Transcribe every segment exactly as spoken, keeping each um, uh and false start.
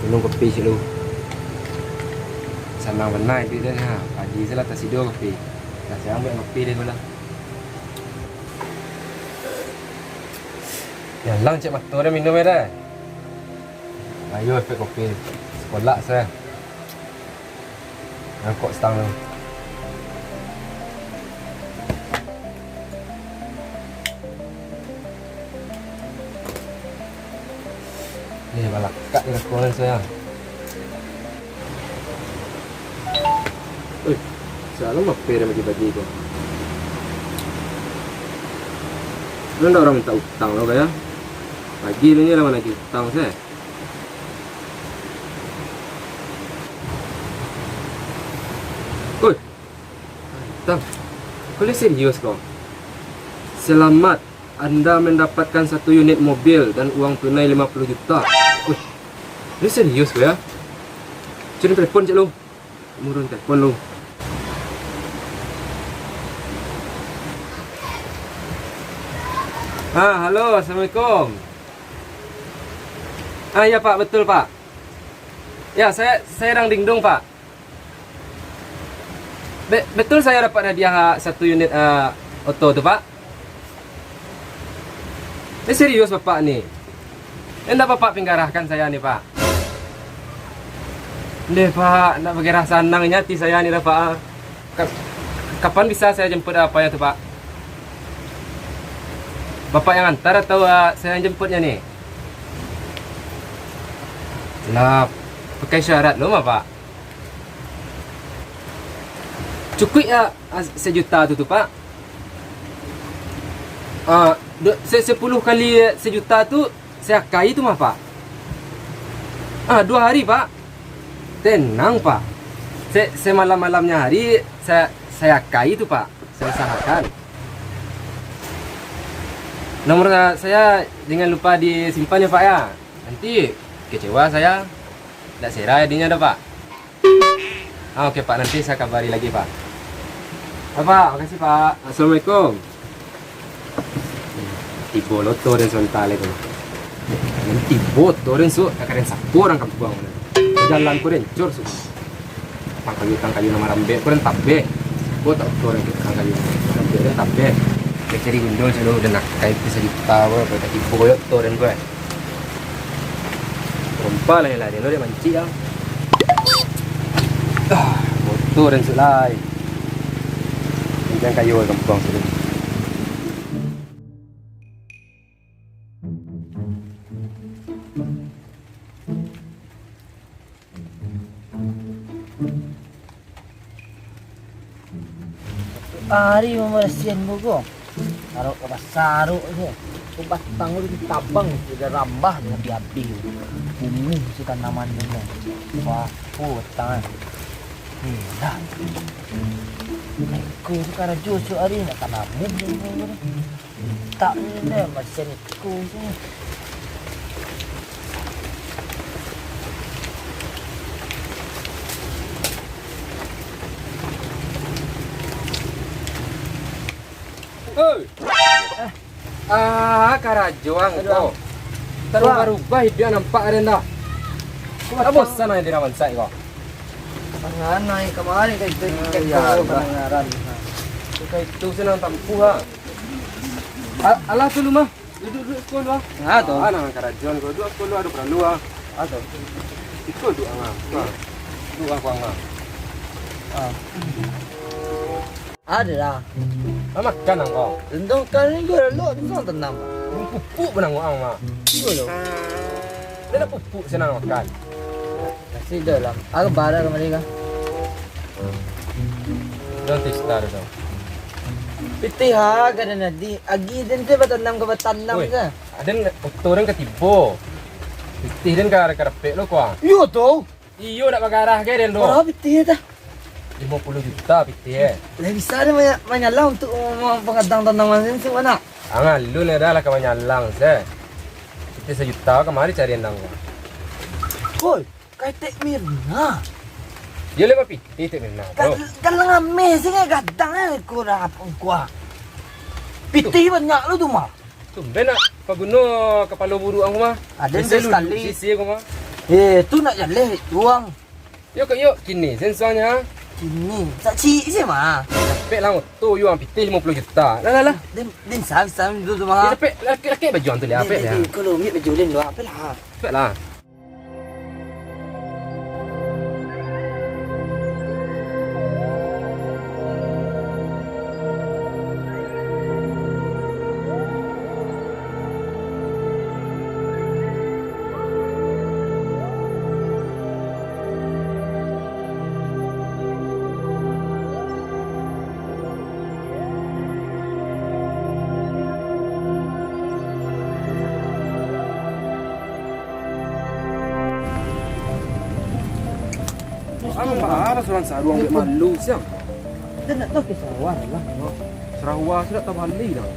Minum kopi ciek lu. Sanang bana iduik den ha. Pagi se lah tasido kopi. Lah siang buek kopi deh ko lah. Nyalang ciek mato den minum e den. Ayo efek kopi. Sekolak se. Angkok stang tu. Eh, balakak di rokok ni, saya. Oi, salah mape dah pagi-pagi ko. Sebenarnya ndak urang minta utang lo, kaya. Pagi lo nyo lah managih utang, saya. Oi, Tang, kau ni serius kau? Selamat, Anda mendapatkan satu unit mobil dan uang tunai lima puluh juta. Wih, ni serius kau ya? Cari telepon cek lu. Murun telepon lu. Ah, halo, assalamualaikum. Ah, ya Pak, betul Pak. Ya, saya saya Dang Dingdung Pak. Be-, betul saya dapat hadiah, ah, satu unit, ah, oto tu, Pak? Ini serius Bapak ni? Ini ndak Bapak pinggarahkan saya ni, Pak? Ndeh, Pak, ndak bagarah sanangnyo ati saya ni dah, Pak, ah. Ka-, kapan bisa saya jemput, ah, apa ya tu, Pak? Bapak yang antar atau, ah, saya yang jemputnya ni? Lah, pakai syarat lo mah, Pak. Cukuik ya, ah, sajuta tu, tu, Pak? Ah, du-, se-, sapuluah kali sajuta tu, saakai tu mah, Pak? Ah, duo hari, Pak. Tenang, Pak. Se-, samalam-malamnya hari, sa-, saakai tu, Pak. Saya usahakan. Nomor saya jangan lupa disimpan ya, Pak, ya. Nanti kecewa saya. Ndak sera jadinyo doh, Pak. Ah, oke, Pak. Nanti saya kabari lagi, Pak. Ah, Pak. Makasih, Pak. Assalamualaikum. Tibo lo oto den sabanta lai ko. Tibo oto den, su, ka karen sapo urang kampuang ko. Jalan ko den cor, su. Tang kayu, tang kayu nan marambek ko den tabeh. Sapo tak oto den, tang kayu marambek den tabeh. Cari gundul sado den, akai bisa juta ko, tibo yo oto den ko. Rompa lai lah, den lo dek mancik ah. Ah, oto den su lai. Jangan kayu kampuang sado. Ari mambarasian ko, ko. Sarok ka basarok se. Ko batang ko ditabang, sudah rambah abih-abih. Bumi se tanaman tu, ko. Wah, ko batang, eh. Gila. Iko tu karajo suok ari, nak tanamun se ko. Tak ni, macam iko je. Oi. Ah, karajo ang ko. Tarubah-rubah iduik nampak den dah. Bosan ai di rawan sai ko. Panganai kamari ka itu, ah, ikan iyo, ko lah. Pangangaran. Ka itu senang tampuah, ha. A-, alah tu lu mah. Duduk, duduk siko lu ah. Ah, tu. Ah, nang karajoan ko. Duduk siko lu, ado paralu ah. Ah, tu. Iko duduk ang ah. Nah. Duduk ang ah. Ah. Ado lah. Ah, makan ang ko. Tentang kan ni gua lu tentang tenang. Pupuk benang ang mah. Iko lu. Ado nak pupuk sinan makan. Kasih dah lah. Aku bara kamari kah? Dah tista dah. Pitih ha, kada nadi. Agi den tu batanam ka batanam Oi, ka. Aden oto den ka tibo. Pitih den ka, ka dapek lo kuah. Iyo tu. Iyo, nak bagarah ke den tu? Bara pitih tah? Limo puluah juta pitih, eh. Lah bisa den manya-, manyalang untuk ma-, pangadang tanaman sini, si mana? Ang alun dah lah ka manyalang, se. Pitih sajuta kamari cari andang ko. Oi, ka Etek Mirna. Yo, lima pitih Etek Mirna, bro. Gal-, galang ameh sini gadang, eh, kurang apa gua. Pitih banyak lo tu mah. Tumben nak paguno kapalo buruak ang mah. Ado Biasa lu sekali. Sisi aku mah. Eh, tu nak jaleh tuang. Yo, kok yo, kini sensualnya. Kini, tak cik je mah. Pek lah, tu yo ang pitih limo puluah juta. Lah, lah, lah. Den, den sam, sam tu, tu mah. Yo, pek, laki, laki baju ang tu lihat, pek ya. Kalau ambil baju den luar, apa lah? Pek lah. Ang bara surang saruang dek malu siang. Kita nak tahu ke sarawa lah. Sarawa sudah tabali dah.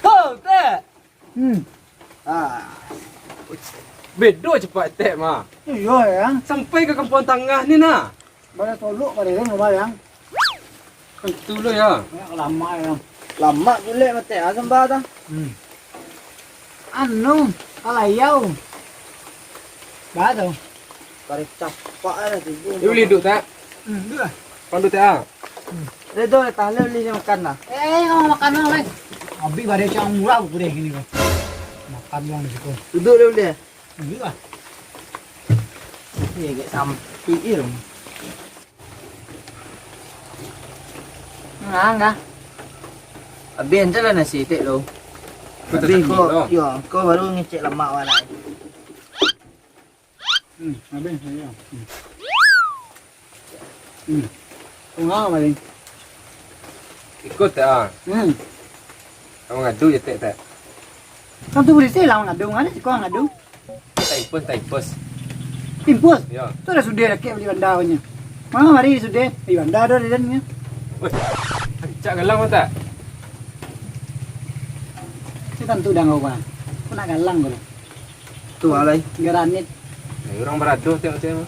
Ho, Tek! Hmm. Ah. Bedo cepat, Tek, mah. Iyo, Yang. Sampai ka kampuang tangah ni, nah. Bana Solok, bana Yang, rumah, Yang. Itu lo, ya. Banyak lama, Yang. Lama pulek, mah, Tek, ah, sambah, dah. Hmm. Anu, Kalayau. Ba tu. Kari capak lah tibo. Yo, ulih duduk, Tek? Hmm, duduk lah. Pandu, Tek, ah. Hmm. Dah tu, tahan lah, ulih makan lah. Eh, kau makan lah, Leng. Abih badai cang murah aku deh gini kau. Makan doang di situ. Duduk dulu deh. Duduk lah. Ni agak sampik je tu. Nah, nah. Abih ente lah nasi, Tek, lo. Kau tak Abih sakit, kau, lo? Yo, kau baru ngecek lamak wak lai. Hmm, abih, yo. Hmm. Hmm. Kau ngapa, Bang? Ikut, ah. Hmm. Kau ngadu je, Tek, Tek. Kan tu polisi lah ngadu, mana sih kau ngadu? Taipus, taipus. Timpus? Yo. Tu dah sudah laki bali banda punya. Manga mari sudah, bali banda dah di dalamnya. Weh, rancak galang kau tak? Itu kan tu dah kau, Bang. Kau nak galang kau. Tu alai. Granit. Nah, urang baradoh tengok-tengok.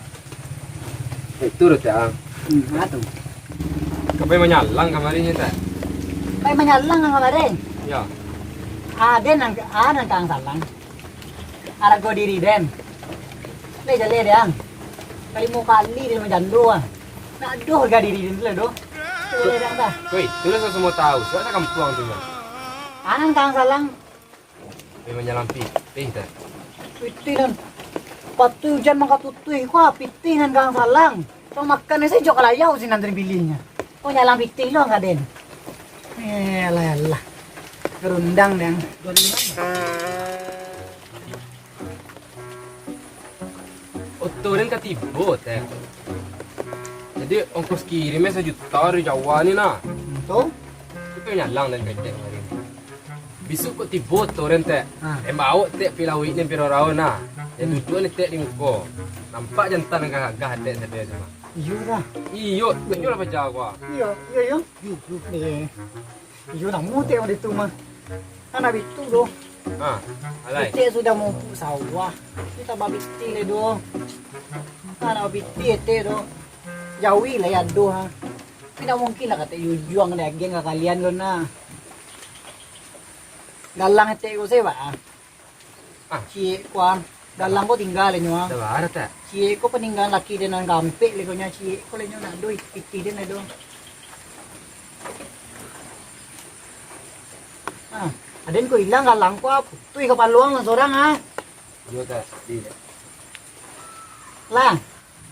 Eh, tu dah tak, ah. Hmm, nah tu. Kau pai manyalang kamari nyo, tak? Pai manyalang kamari? Yo. Ah, den nang, ah, nang kang salang. Arago diri den. Lai jaleh den. Kalimo kali den manjando, ah. Nak adoh harga diri den tu lah, doh. Tu jaleh den dah. Koi, tu lah samo tahu. Sudah sakampuang tu, mah. Ah, nang kang salang. Memang jalan pitih, dah. Pitih nan. Patuih ujan mangkatutuih, kua pitih nan kang salang. Kau makan ni sajo kalayau sinan tadi pilihnyo. Kau nyalang pitih lo ka den. Eh, alah, alah. Gerundang den. Oto den ka tibo, Tek. Jadi, ongkos kirimnyo sajuta dari Jawa ni, nah. Tu? Itu nyalang den kecek kemarin. Bisuak kok tibo oto den, Tek. Ha. Den baok, Tek, pi lauik ni piro raun, nah. Den duduak ni, Tek, di muko. Nampak jantan gagah-gagah, Tek, tadi tu, mah. Iyo dah. Iyo, tunjuk lah paja gua. Iyo, iyo, iyo. Iyo, iyo. Iyo, namo Tek urang itu mah. Anak bitu doh. Ha, alai. Tek sudah mupuk sawah. Kita babitih le doh. Anak babitih Tek doh. Jawi lah ya doh, ha. Tapi ndak mungkin lah kato jujuang daging ka kalian doh nah. Galang Tek ko se, Pak. Ah. Ciek kuang. Galang ko tingga lai nyo, ah. Dah barah tak? Ciek ko paninggalan laki den nan gampek lai ko nyo, ciek ko lai nyo nak doh pitih den lai doh. Ah, aden ko ilang galang ko, ah, putuih kapalo ang sorang, ah. Iyo tak, di. Lah.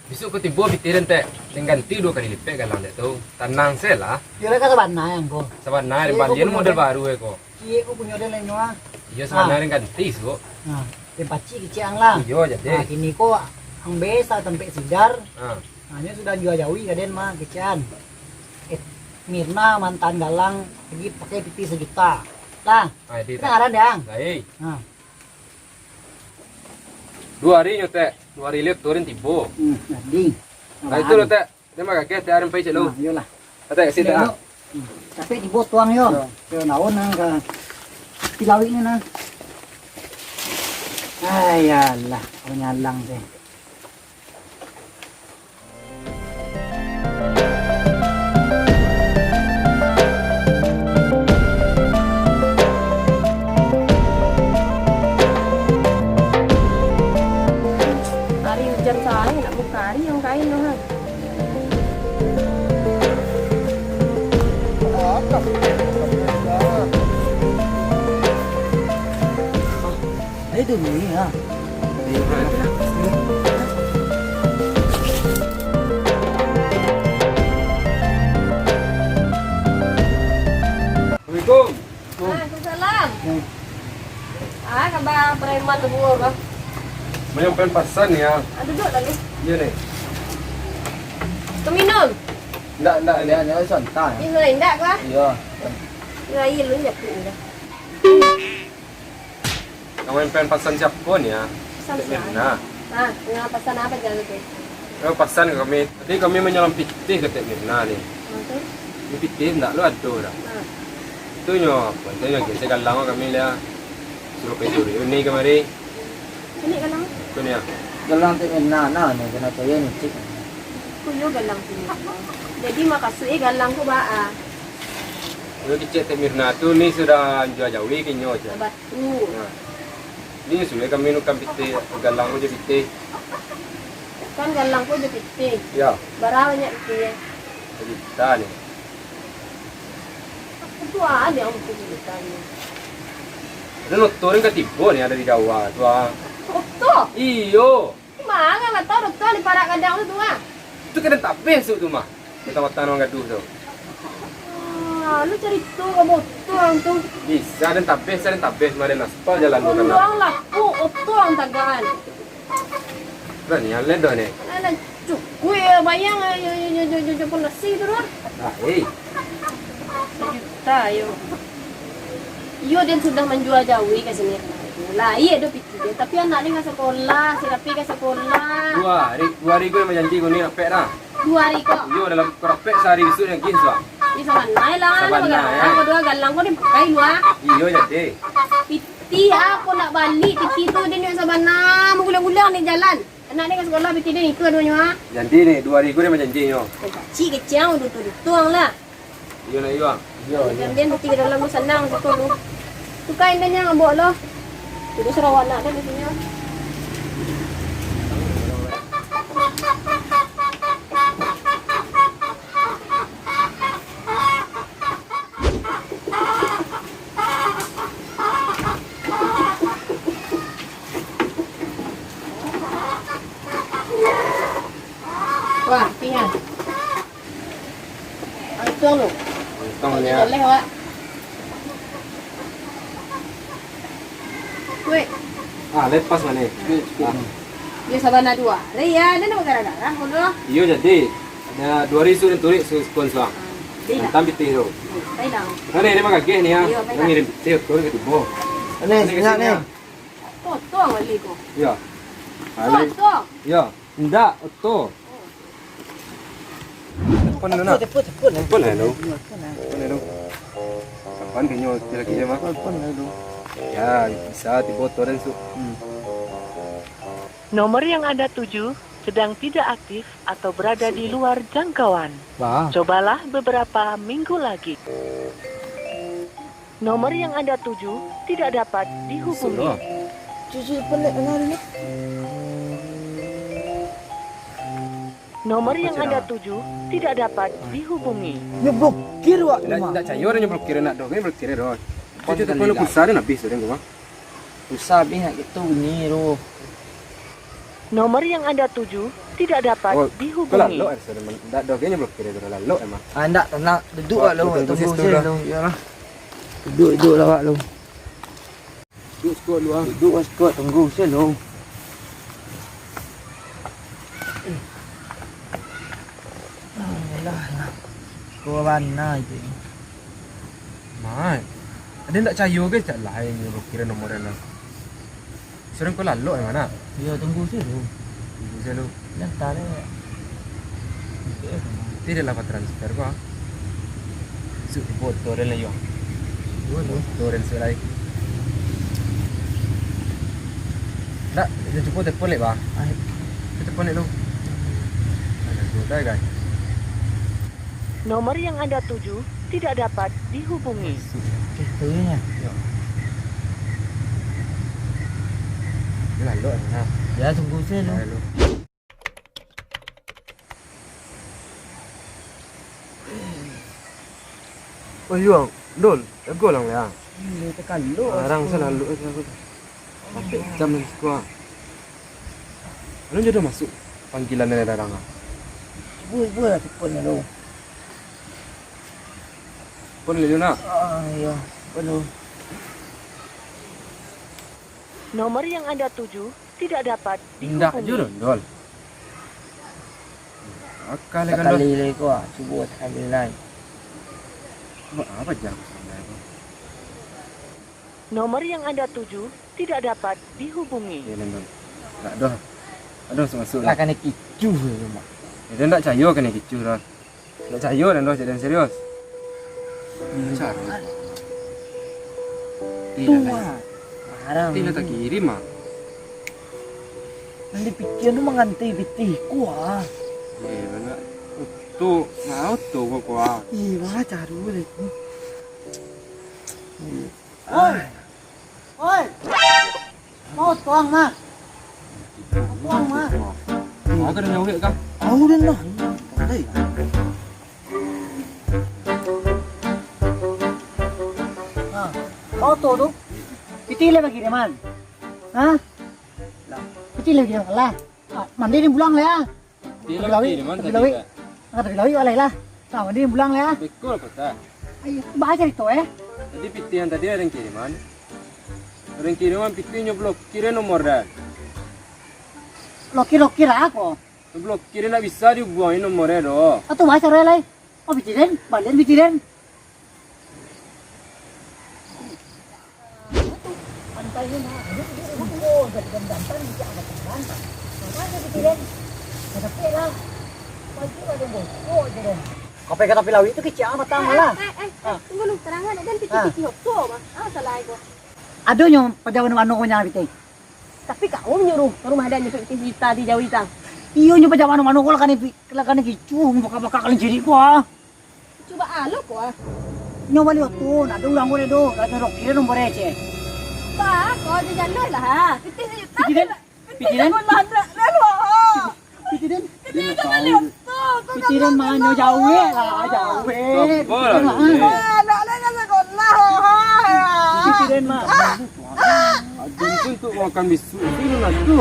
Bisuak ko tibo pitih den, Tek. Den ganti duo kali lipek galang dek tu. Tanang se lah. Iyo lah, ka sabana ang ko. Sabana, iyo, den bali model baru e ko. Ciek ko punyo den lai nyo, ah. Iyo, sabana den ganti, Suk. Nah, den pacik kecek ang lah. Iyo, jadi. Nah, kini ko ang besa tampek sidar. Ah. Nah, nyo sudah jua jawi ka den mah kecek an. Eh, Mirna mantan galang lagi pakai pitih sajuta. Lah. Ah, jadi, Tek. Kedengaran dek ang? Baik. Nah. Duo ari nyo, Tek. Duo ari liau turun tibo. Hmm, jadi. Nah, itu lo, Tek. Dia mah kakek, Tek, ari pai cek lu. Nah, iyolah. Tek, kasi, Tek. Hmm. Tapi tibo tuang yo. Yo. Yo, naon nang ka tilawik ni nah. Ayalah, panyalang teh. Ari ujan sae, nak buka ari yang kain tu, ha. Ayo tu ni, ha. Assalamualaikum. Waalaikumsalam. Hmm. Ah, kaba preman tu bungo kah? Manyampaian pasan ni, ah. Ah, duduk lah ni. Iyo ni. Ka minum? Ndak, ndak, ndak, ndak, santai. Iyo, indak kah? Iyo. Iyo, aia lu nyapu indak. Ka manyampaian pasan siapo ni, ah? Pasan Tek Mirna. Ah, nah, pasan apo jan tu? Eh, pasan ka kami. Tadi kami manyalam pitih ka Tek Mirna ni. Ah, tu? Ni pitih ndak lo ado dah. Ah. Tu nyo, apo tu nyo, gesek galang kami lah. Suruah pai curi ni kamari. Sini galang. Tu ni, ah. Galang Tek Mirna, nah, ni kena cari ni, cik. Ku yo galang sini. Jadi, makasuik e galang ko baa? Yo kecek Tek Mirna tu ni sudah jua jawi ka inyo, cek. Sabar. Tu. Nah. Ni sudah kami nukan pitih, galang ko jo pitih. Kan galang ko jo pitih. Yo. Bara banyak pitih e? Sajuta ni. Itu ado yang butuh sajuta ni. Ado oto ni ka tibo ni, ado di Jawa tu, ah. Oto? Iyo. Manga lah tau oto di parak gadang tu, ah. Tu kadang tabeh suk tu mah. Matang-matang urang gaduah tu. Ah, lu carito ka oto ang tu. Bisa den tabeh, sa den tabeh, maren aspal jalan tu kan. Luang lah, ku oto ang tagaan. Lah ni, aleh dah ni. Alah, cukuik yo bayang, yo, yo, pun nasi tu doh. Ah, eh. Sajuta yo. Iyo, den sudah manjua jawi ka sini. Lah, iyo, ado Iyo, tapi anak ni ka sakolah, si Rapi ka sakolah. Duo ari, duo ari ko nan bajanji ko ni, rapek dah. Duo ari ko? Iyo, dalam ko rapek sahari bisuak ni agiah suah. Ih, sabanai lah, sabanai, eh. Ko duo galang ko dipakai dua. Iyo, jadi. Pitih, ah, ko nak bali pitih tu, den nyo sabanai, mangguliang-guliang di jalan. Anak ni ka sakolah, pitih den itu duonyo, ah. Jadi ni, duo ari ko den bajanji nyo. Eh, kacik kecil, duo tu, duo tu lah. Iyo, nak iyo, ah. Iyo, iyo. Kemudian, di dalam tu sanang, situ lu. Tuka indahnya ngabok lo. Itu Sarawak nak kan isinya. Wah, pia. Untung lu. Untung dia. Boleh, Wak. Weh. Ah, lepas mah ni. Ah. Dia sabana dua. Ria, dia nak gara-gara pun tu. Iyo, jadi. Ado duo ari sudah turik su-, sekon suang. Ah, jadi. Mantap pitih tu. Baik dah. Nah, ni, ni mah gageh ni, ya. Iyo, baik dah. Ngirim pitih, turun ka tibo. Ni, ni, senyap ni. Sini. Potong balik ko. Ya. Balik. Potong. Ya. Indak, oto. Telepon dulu, nak. Telepon, telepon. Telepon lah, dulu. Telepon lah. Telepon lah, dulu. Kapan kenyo laki-laki dia, mah? Telepon lah, dulu. Ya, bisa tibo oto den, Su. Hmm. Nomor yang Anda tuju sedang tidak aktif atau berada di luar jangkauan. Bah. Cobalah beberapa minggu lagi. Nomor yang Anda tuju tidak dapat dihubungi. Sudah. Cuci penek kemari ni. Nomor yang Anda tuju tidak dapat dihubungi. Nyo blokir wak. Ndak, ndak cayo nyo blokir, nak doh, nyo blokir doh. Cuci tu pulsa dah habis tu, den, gua. Pulsa habis nak gitu bunyi tu. Nomor yang Anda tuju tidak dapat dihubungi. Ndak doh, nyo blokir tu lalok emang. Ah, ndak, tenang. Duduk wak lu, tunggu sini lu. Iyolah. Duduk, duduk lah wak lu. Duduk siko lu, ah. Duduk siko, tunggu siko lu. Alah, lah. Siko bana itu. Mat, ado ndak cayo ke cak lain nyo kiro nomor dah. Surang ko lalok yang mana? Yo, tunggu siko lu. Tunggu siko lu. Nyantai lah. Tidak lah transfer ko. Su foto den lah yo. Foto den su lai. Ndak, den cubo telepon lek, bah. Ai. Telepon lek lu. Ada sudah, guys. Nomor yang Anda tuju tidak dapat dihubungi. Oke, tu ya. Yo. Lalok, nah. Ya, tunggu siko lu. Lalok. Oh, iyo, Dol, jago lah, ya. Ini tekan lu. Arang salalu, eh, salalu. Sampai jam ni, siko. Alun jo masuk panggilan dari arang, ah. Cubo, cubo lah telepon lu. Telepon lu, nak. Ah, iyo, telepon lu. Nomor yang Anda tuju tidak dapat dihubungi. Indak jo, Dol. Akal kan, Dol. Sakali lai ko, ah, cubo sakali lai. Buat apa jam sampai ko? Nomor yang Anda tuju tidak dapat dihubungi. Yo, Dol. Ndak doh. Aduh, masuk lah. Lah, kanai kicuah, Mak. Yo, den ndak cayo kanai kicuah, Dol. Ndak cayo den doh, jadi serius. Ndak cayo. Tu, Mak. Barang. Ti lah takirim, Mak. Nan di pitih tu mangganti pitih ko, ah. Eh, bana. Tu, mau tu ko, ko, ah. Ih, bana caru deh. Oi. Oi. Mau tuang, mah. Tuang, mah. Mau ka den jauah ka? Mau den lah. Pandai. Ha, kau tu tu. Pitih lai bakiriman. Ha? Pitih lai bakiriman lah. Ha, mandi ni pulang lah ya. Tapi lawik, tapi lawik. Ah, tapi lawik walai lah. Nah, mandi pulang lah ya. Beko lah kota. Ayo, baca itu eh. Tadi pitih yang tadi ada yang kiriman. Ada yang kiriman pitih nyo blokir nomor dah. Blokir-blokir apa? Blokir ndak bisa dihubuangi nomornyo doh. Atau baca rai lai. Oh, pitih den, balian pitih den. Kapai ka tapi lawik tu kicik ah, batang lah. Eh, eh, eh, tunggu lu, tarangan, dan pitih-pitih opo, Bang? Ah, salah aku. Adonyo pajaban mano ko nyo pitih. Tapi kau nyuruh ka rumah dan nyusuik pitih juta di jauh itang. Iyo, nyo pajaban mano ko lah kanai pi-, lah kanai kicuah, bakak-bakak kalian jadi ko ah. Cubo alo ko ah. Nyo bali oto, ndak ado urang ko do, ndak ado rokir nomor ece. Ba, ko aja jalur lah ha. Pitih sajuta. Pitih den. Pitih den. Pitih den. Pitih den. Pitih den mah nyo jauah lah, jauah. Sabar lah. Anak lai ka sakolah. Pitih den mah. Aden tu untuk makan bisuk tu lah tu.